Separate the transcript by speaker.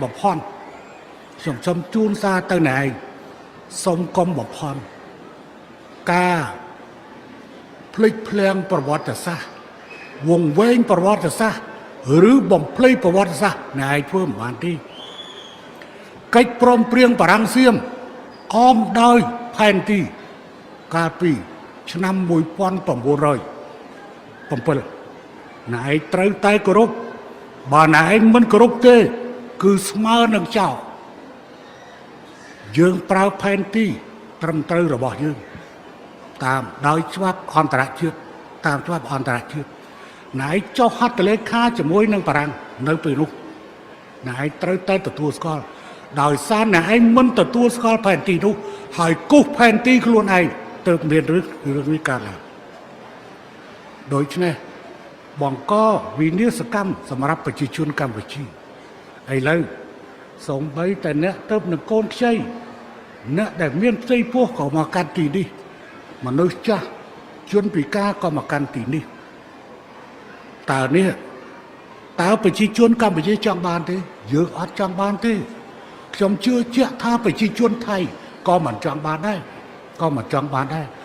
Speaker 1: បំផន់ខ្ញុំសូមជូនសារទៅណែឯងសូមកុំបំផន់ការភ្លេចភ្លាំងប្រវត្តិសាស្ត្រវង្វេងប្រវត្តិសាស្ត្រឬបំភ្លៃប្រវត្តិសាស្ត្រណែឯងធ្វើមិនបានទេកិច្ចព្រមព្រៀងបារាំងសៀមអមដោយផែនទីកាលពីឆ្នាំ1907ណែឯងត្រូវតែគោរពបើណែឯងមិនគោរពទេ គឺស្មើនឹងចោលយើងប្រើផែនទីត្រឹមត្រូវរបស់យើង តាមដោយច្បាប់អន្តរជាតិតាមច្បាប់អន្តរជាតិណែឯងចុះហត្ថលេខាជាមួយនឹងបារាំងនៅពេលនោះណែឯងត្រូវតែទទួលស្គាល់ដោយសារណែឯងមិនទទួលស្គាល់ផែនទីនោះហើយគូសផែនទីខ្លួនឯងទើបមានរឿងរឿងនេះកើតឡើងដូច្នេះបង្កវិនាសកម្មសម្រាប់ប្រជាជនកម្ពុជាឥឡូវសូម្បីតែអ្នកទៅនឹងកូនខ្ចីអ្នកដែលមានផ្ទៃពោះក៏មកកាន់ទីនេះ មនុស្សចាស់ជនពិការក៏មកកាន់ទីនេះតើនេះតើប្រជាជនកម្ពុជាចង់បានទេ យើងអត់ចង់បានទេខ្ញុំជឿជាក់ថាប្រជាជនថៃក៏មិនចង់បានដែរក៏មិនចង់បានដែរ។